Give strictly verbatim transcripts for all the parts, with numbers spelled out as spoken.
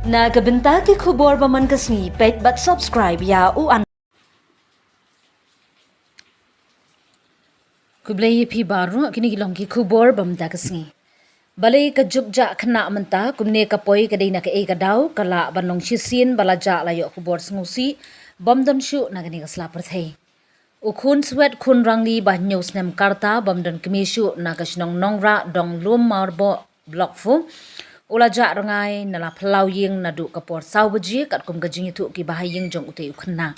Na ka bynta ki khubor ba man ka sngi, peit bad subscribe ïa u an. Khublei ïa phi baroh, kine ki long ki khubor ba mynta ka sngi. Balei ka jubjah khynnah mynta, kumne ka poi ka dei na kaei ka daw, ka lah ban long shisien ba la jah la ïoh khubor sngewsih bym don shuh na kane ka sla pyrthei. U khun swet khun rangli ba hynñiew snem ka rta bym don kmie shuh na ka shnong Nongrah, Dong Lum Marboh, Block four, u la jah rngai na la phyllaw ïing naduh ka por saw baje, katkum ka jingïathuh ki bahaïing jong utei u khynnah.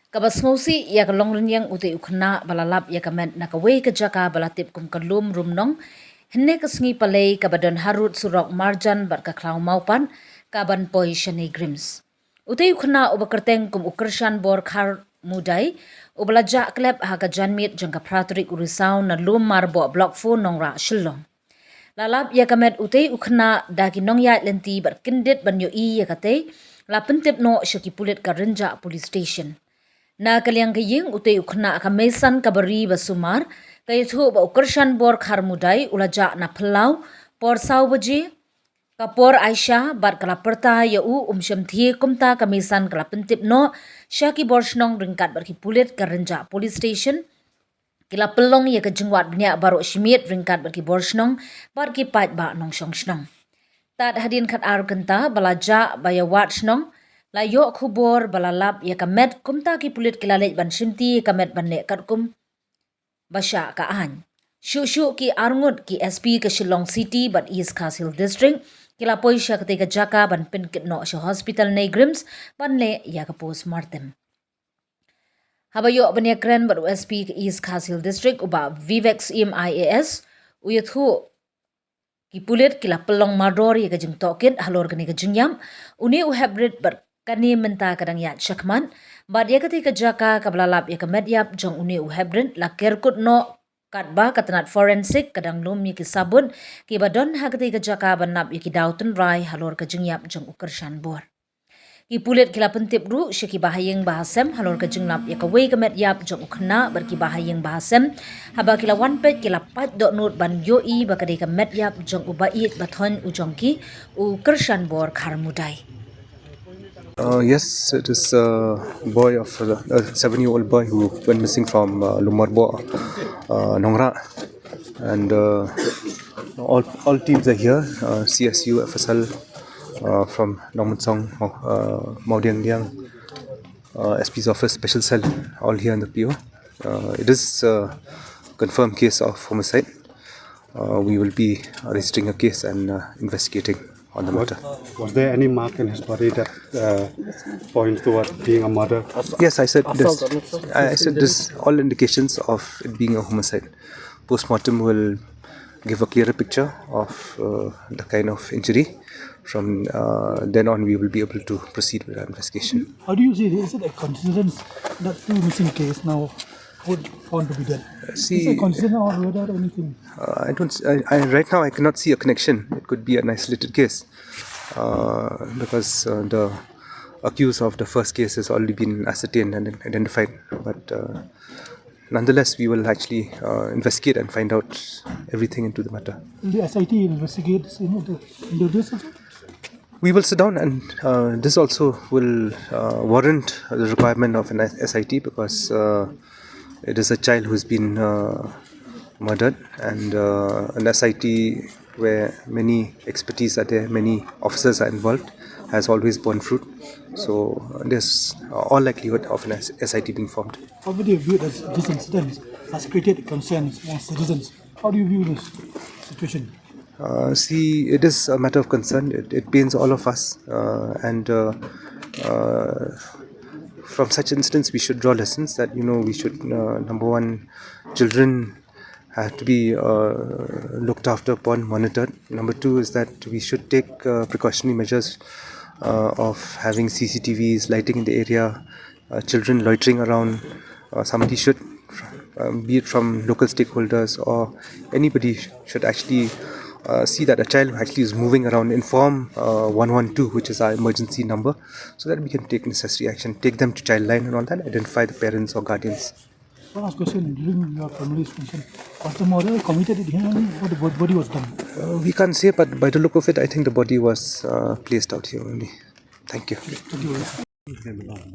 Kaba sngewsih ïa ka long rynïeng, utei u khynnah ba la lap ïa ka met na kawei ka jaka ba la tip kum ka Lum Rumnong, hynne ka sngi Palei kaba don harud surok Marjan bad ka Khlaw Mawpat, ka ban poi sha NEIGRIHMS. Utei u khynnah uba kyrteng kum u Kyrshanbor Kharmudai, uba la jah klep ha ka janmiet jong ka phra tarik u Risaw na Lum Marboh, Block four, Nongrah, Shillong. La lap ïa ka met utei u khynnah da ki nongïaid lynti bad kyndit ban ïohi ïa katei, la pyntip noh sha ki pulit ka Rynjah Police Station. Na ka liang ka ïing, utei u khynnah ka meisan kaba ri ba sumar, ka ïathuh ba u Kyrshanbor Kharmudai u la jah na phyllaw por saw baje, ka por aisha, bad ka la pyrta ïa u um shym thied, kumta ka meisan ka la pyntip noh sha ki bor shnong ryngkat bad ki pulit ka Rynjah Police Station. Ki la pynlong ïa ka jingwad bniah baroh shimiet ryngkat bad ki bor shnong bad ki paidbah nongshong shnong. Tad hadien khatar kynta ba la jah ba ïa wad shnong, la ïoh khubor ba la lap ïa ka met, kumta ki pulit ki la leit ban shimti ïa ka met ban leh katkum ba shah ka aiñ. Shuh shuh ki arngut ki S P ka Shillong City bad East Khasi Hills District ki la poi sha katei ka jaka ban pynkit noh sha hospital NEIGRIHMS ban leh ïa ka postmortem. Haba ïoh ban ïakren bad u S P ka East Khasi Hills District, u Bah Vivek Syiem I A S, u ïathuh ki pulit ki la pynlong mardor ïa ka jingtohkit halor kane ka jingïap. Une u heprit bad kane mynta ka dang ïaid shakhmat, bad ïa katei ka jaka kaba la lap ïa ka met ïap jong une u heprit la ker kut noh, katba ka tnat forensic ka dang lum ïa ki sabut kiba don ha katei ka jaka ban lap ïa ki daw tynrai halor ka jingïap jong u Kyrshanbor. Ki pulit ki la pyntip ruh sha ki bahaïing bahasem halor ka jinglap ïa kawei ka met ïap jong u khynnah bad ki bahaïing bahasem, haba ki la wan peit ki la pait dohnud ban ïohi ba ka dei ka met ïap jong u ba ïeit ba thoiñ u jong ki, u Kyrshanbor Kharmudai. Uh, yes, it is a boy of a seven-year-old boy who went missing from uh, Lum Marboh, uh, Nongrah, and uh, all all teams are here. Uh, C S U, F S L, uh, from Nongmynsong, uh, Mawdiangdiang, uh, S P's office, special cell, all here in the P O. Uh, it is a confirmed case of homicide. Uh, we will be registering a case and uh, investigating on the matter. Was there any mark in his body that uh, points toward being a murder? Yes, I said this. I said this. All indications of it being a homicide. Postmortem will give a clearer picture of uh, the kind of injury. From uh, then on, we will be able to proceed with our investigation. How do you see it? Is it a coincidence that two missing case now would found to be dead? See, is it a coincidence or whether anything? Uh, I don't. I, I, right now, I cannot see a connection. It could be an isolated case uh, because uh, the accused of the first case has already been ascertained and identified. But uh, nonetheless, we will actually uh, investigate and find out everything into the matter. Will the S I T investigate into, into this also? We will sit down, and uh, this also will uh, warrant the requirement of an S I T because uh, it is a child who's been uh, murdered, and uh, an S I T where many expertise are there, many officers are involved, has always borne fruit. So uh, there's all likelihood of an S- S I T being formed. How would you view this, this incident has created concerns among citizens? How do you view this situation? Uh, see, it is a matter of concern. It, it pains all of us. Uh, and uh, uh, from such incidents, we should draw lessons that, you know, we should, uh, number one, children have to be uh, looked after upon, monitored. Number two is that we should take uh, precautionary measures uh, of having C C T Vs, lighting in the area, uh, children loitering around. Uh, somebody should, um, be it from local stakeholders or anybody, sh- should actually uh, see that a child who actually is moving around, inform uh, one one two, which is our emergency number, so that we can take necessary action, take them to Childline and all that, identify the parents or guardians. One last question, during your family's function, was the murder committed here only, or the bod- body was done? Uh, we can't say, but by the look of it, I think the body was uh, placed out here only. Thank you. Thank you very much.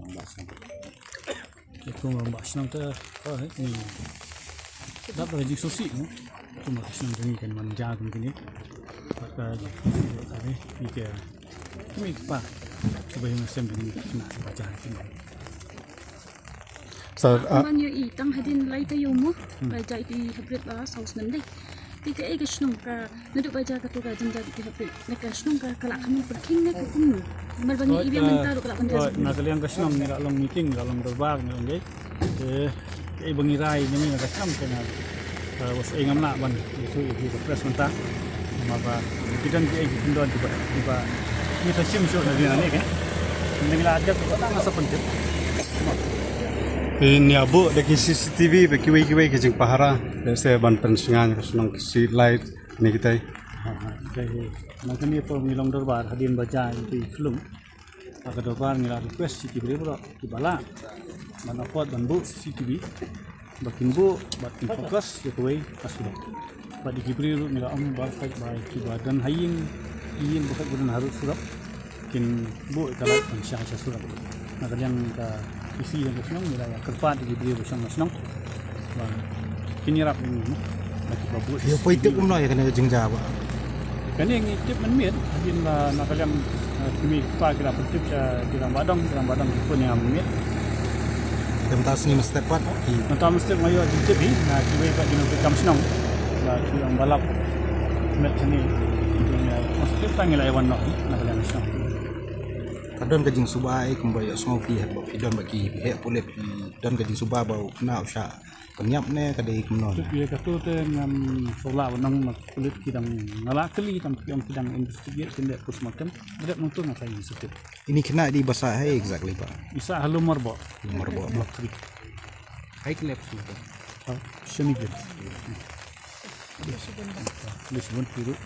Kum ba shnong te, oh, ni. Dap da jingsngewsih, no? Kum ba shnong te ni kan man ja kum kini. Ba ka, ka ni, ni ke, kumi pa. Cuba yang sem ni, na ba ja kini. Sir, ah, ban ïohi tang hadien lai taïew mo, ba jia ïa ki haprit la saw snem dei. Te kaei ka shnong ka, naduh ba jia kato ka jingjia ïa ki haprit, na ka shnong ka, ka la kham pyrkhing ne ka kumno? Namar ba ngi i biang mynta ruh ka la pynjah. Hooid, na ka liang ka shnong ngi la long meeting, la long dorbar ngi ong dei. Te kaei ba ngi rai ngi na ka shnong ka nga, ah, wat ei ngam lah ban ïathuh ïa ki press mynta. Namar ba ki don kiei ki kyndon kiba, kiba ngi ta shim shuh na dien nangne, ke. Ngi la jia kiba tang sa pyntip. Phin ïa buh da ki C C T V ba kiwei kiwei ki jingpahara. Lehse ban pynsngew ka shnong ki street light ne kitai. Ha, ha, okay. Na kane por ngi long dorbar hadien ba jia ïa ki khlung. Ha ka dorbar ngi la request ïa ki briew baroh kiba lah ban afford ban buh C C T V ba kin buh bad kin focus ïa kawei ka surok. Bad ïa ki briew ruh ngi la ong ba, ba kiba don ha ïing, ïing ba ki don harud surok, kin buh ïa ka light ban shah sha surok. Na ka liang ka isi jong ka shnong ngi la ïa kyrpad ïa ki briew ba shong na shnong ba kin ïarap ïa ngi, ba kiba buh. Ïa poi tip kumno ïa kane ka jingjia ba? Kane ngi tip mynmiet hadien ba na ka liang, eh, kmie kpa ki la pyntip sha ki rangbah dong, ki rangbah dong ki phone ïa nga mynmiet. Te mynta sngi mynstep pat ki, mynta mynstep nga ïoh jingtip hi na kiwei pat ki nongtrei kam shnong ba ki ong ba lap met shane. Mynstep tang ngi la ïa wan noh hi na ka liang shnong. Ka don ka jingsuba ei kumba ïohsngew phi heh ba phi don ba ki heh pulit, phi don ka jingsuba ba u khynnah u shah pynïap ne ka dei kumno? Tip ïa kato te ngam sngewlah ban ong, ma pulit ki dang, nga la kylli tang ki ong ki dang investigate, kin dei postmortem. Ba dep nangta nga sa ïa tip. Ini khynnah dei ba sah hei exactly ba? I sah ha Lum Marboh. Lum Marboh. Block three. Hai khynnah postmortem. Ha, shini gin. List one phi ruh.